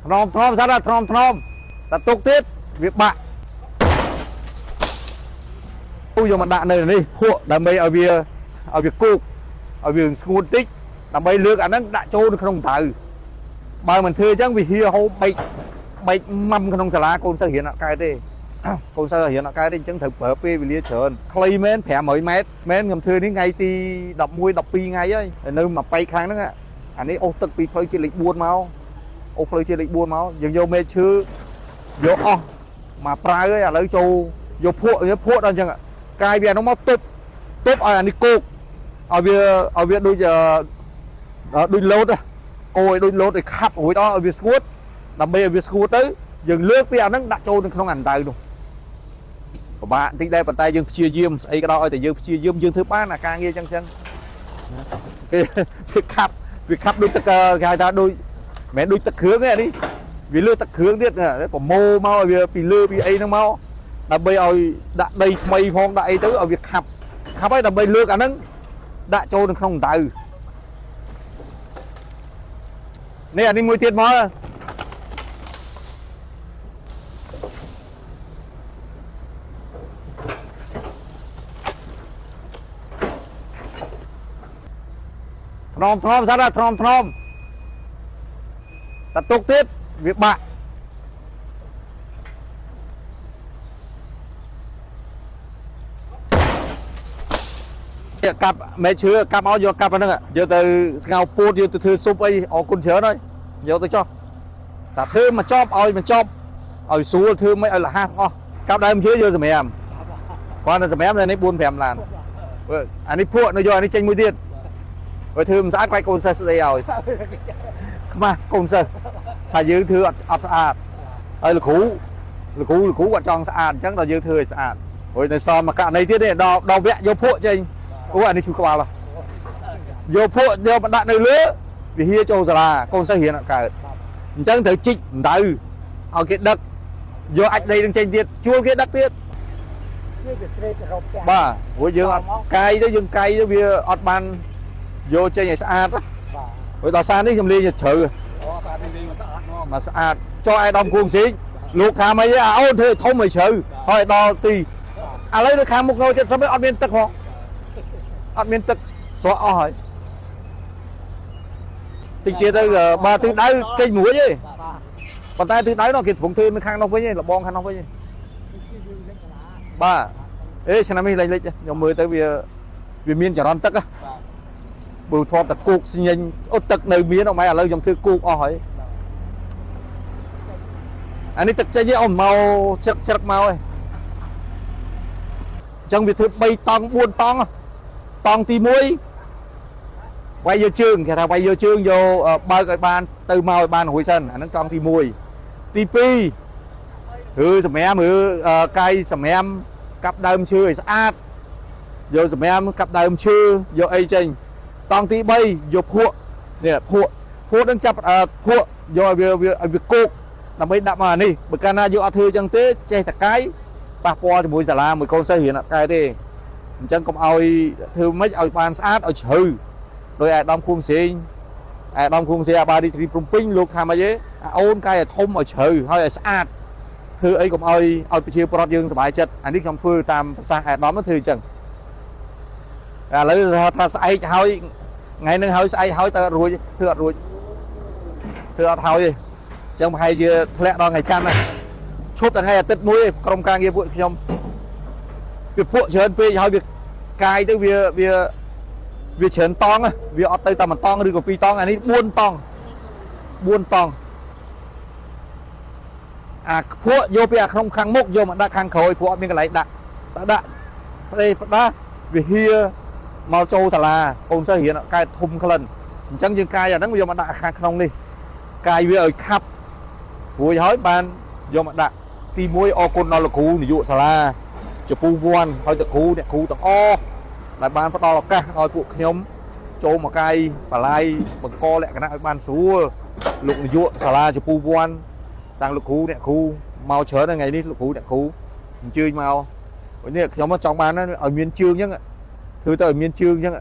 ថ្នមថ្នមសិនណាថ្នមថ្នមតែទុកទៀតវាបាក់យកមកដាក់នៅនេះភក់ដើម្បីឲ្យវាឲ្យវាគោកឲ្យវាស្ងួតតិចដើម្បីលើកអាហ្នឹងដាក់ចូលនៅក្នុងដៅបើមិនធ្វើអញ្ចឹងវាហៀហូបបែកបែកម៉ាំក្នុងសាលាកូនសិស្សរៀនអត់កើតទេកូនសិស្សរៀនអត់កើតទេអញ្ចឹងត្រូវប្រើពេលវេលាច្រើនខ្លីមែន500ម៉ែត្រមែនខ្ញុំធ្វើនេះថ្ងៃទី11 12ថ្ងៃហើយនៅមួយបែកខាងហ្នឹងអានេះអូសទឹកពីផ្លូវជាតិលេខ4មកអូសផ្លូវជាតិលេខ4មកយើងយកមែកឈើយកអស់មកប្រើហើយឥឡូវចូលយកភក់យកភក់ដល់អញ្ចឹងកាយវាអានោះមកទប់ទប់ឲ្យអានេះគោកឲ្យវាឲ្យវាដូចដូចលោតគោឲ្យដូចលោតឲ្យខាប់រួចដល់ឲ្យវាស្ងួតដើម្បីឲ្យវាស្ងួតទៅយើងលើកពីអាហ្នឹងដាក់ចូលនៅក្នុងអាដៅនោះពិបាកបន្តិចដែរប៉ុន្តែយើងព្យាយាមស្អីក៏ដោយឲ្យតែយើងព្យាយាមយើងធ្វើបានអាការងារអញ្ចឹងចឹងគេវាខាប់វាខាប់ដូចទឹកគេហៅថាដូចមិនមែនដូចទឹកគ្រឿងទេអានេះវាលើទឹកគ្រឿងទៀតប្រមូលមកឲ្យវាពីលើពីអីហ្នឹងមកដើម្បីឲ្យដាក់ដីថ្មីផងដាក់អីទៅឲ្យវាខាប់ខាប់ហើយដើម្បីលើកអាហ្នឹងដាក់ចូលនៅក្នុងដៅនេះអានេះមួយទៀតមកថ្នមថ្នមសិនណាថ្នមថ្នមតែទុកទៀតវាបាក់កាប់មែឈើកាប់ឲ្យយកកាប់អាហ្នឹងយកទៅស្ងោរពោតយកទៅធ្វើស៊ុបអីអរគុណច្រើនហើយយកទៅចោះតែធ្វើមកចប់ឲ្យមកចប់ឲ្យស្រួលធ្វើមិនឲ្យលះអស់កាប់ដើមឈើយកសម្រាមគាត់នៅសម្រាមនៅនេះ4 5ឡានអានេះភក់នៅយកអានេះចេញមួយទៀតបើធ្វើមិនស្អាតខ្លាចកូនសិស្សស្ដីឲ្យខ្មាស់កូនសិស្សថាយើងធ្វើអត់អត់ស្អាតហើយលោកគ្រូលោកគ្រូលោកគ្រូគាត់ចង់ស្អាតអញ្ចឹងដល់យើងធ្វើឲ្យស្អាតរួចនៅសមមកករណីទៀតនេះដល់ដល់វគ្គយកភក់ចេញអូអានេះឈឺក្បាលហ៎យកភក់យកមកដាក់នៅលើវិហារចូលសាលាកូនសិស្សរៀនអត់កើតអញ្ចឹងត្រូវជីកដៅឲ្យគេដឹកយកអាចដីនឹងចេញទៀតជួលគេដឹកទៀត នេះវាស្រេករកផ្ទះ បាទព្រោះយើងអត់កាយទៅយើងកាយទៅវាអត់បានយកចេញឲ្យស្អាត បាទ ព្រោះដល់សារនេះខ្ញុំលេងជ្រៅ អូតានេះលេងមកស្អាតមក មកស្អាតចុះឯដំគួងស៊ីងលោកថាម៉េចអាអូនធ្វើធំឲ្យជ្រៅហើយដល់ទីឥឡូវនៅខាងមុខង70អត់មានទឹកផងអត់មានទឹកស្រកអស់ហើយតិចទៀតទៅបើទិសដៅគេចមួយទេ បាទ ប៉ុន្តែទិសដៅនោះគេកំពុងធ្វើនៅខាងនោះវិញឯងលបងខាងនោះវិញឯង នេះគឺយើងលេងសាលា បាទអេឆ្នាំនេះលែងលិចខ្ញុំមើលទៅវាវាមានចរន្តទឹក បាទ បើធ្លាប់តែគោកស្ញេញអូទឹកនៅមានអត់ម៉េចឥឡូវខ្ញុំធ្វើគោកអស់ហើយអានេះទឹកចេញទេអូមកជ្រឹកជ្រឹកមកឯងអញ្ចឹងវាធ្វើ3តង់4តង់តង់ទី1វាយយកជើងគេថាវាយយកជើងយកបើកឲ្យបានទៅមកឲ្យបានរួចសិនអាហ្នឹងតង់ទី1ទី2ឬសម្រាមឬកាយសម្រាមកាប់ដើមឈើឲ្យស្អាតយកសម្រាមកាប់ដើមឈើយកអីចេញតង់ទី3យកភក់នេះភក់ភក់នឹងចាប់ភក់យកឲ្យវាឲ្យវាគោកដើម្បីដាក់មកអានេះបើកាលណាយកអត់ធ្វើអញ្ចឹងទេចេះតកាយប៉ះពាល់ជាមួយសាលាមួយកូនសិស្សរៀនអត់កែទេអញ្ចឹងកុំឲ្យធ្វើម៉េចឲ្យបានស្អាតឲ្យជ្រៅដោយអាដាមខួងស្រេងអាដាមខួងស្រេងអាបារីទ្រីភ្នំពេញលោកថាម៉េចទេអាអូនកាយឲ្យធំឲ្យជ្រៅហើយឲ្យស្អាតធ្វើអីកុំឲ្យឲ្យប្រជាពលរដ្ឋយើងសប្បាយចិត្តអានេះខ្ញុំធ្វើតាមប្រសាសន៍អាដាមធ្វើអញ្ចឹងឥឡូវថាស្អែកហើយថ្ងៃហ្នឹងហើយស្អែកហើយតើរួចធ្វើអត់រួចធ្វើអត់ហើយទេអញ្ចឹងប្រហែលជាធ្លាក់ដល់ថ្ងៃច័ន្ទណាឈប់តែថ្ងៃអាទិត្យមួយឯងក្រុមការងារពួកខ្ញុំវាភក់ច្រើនពេកហើយវាកាយទៅវាវាវាច្រើនតង់វាអត់ទៅតែមួយតង់ឬក៏ពីរតង់អានេះ4តង់4តង់អាភក់យកពីអាក្នុងខាងមុខយកមកដាក់ខាងក្រោយព្រោះអត់មានកន្លែងដាក់ដាក់ផ្ដេសផ្ដាស់វាហៀមកចូលសាលាកូនសិស្សរៀនអត់កើតធំក្លិនអញ្ចឹងយើងកាយអាហ្នឹងយកមកដាក់ខាងក្នុងនេះកាយវាឲ្យខាប់រួចហើយបានយកមកដាក់ទី1អរគុណដល់លោកគ្រូនាយកសាលាចពូវ័នហើយតគ្រូអ្នកគ្រូទាំងអស់ដែលបានផ្ដល់ឱកាសឲ្យពួកខ្ញុំចូលមកកាយបលាយបង្កលក្ខណៈឲ្យបានស្រួលលោកនាយកសាលាចពូវ័នតាំងលោកគ្រូអ្នកគ្រូមកច្រើនថ្ងៃនេះលោកគ្រូអ្នកគ្រូអញ្ជើញមកនេះខ្ញុំចង់បានឲ្យមានជើងអញ្ចឹងធ្វើទៅឲ្យមានជើងអញ្ចឹង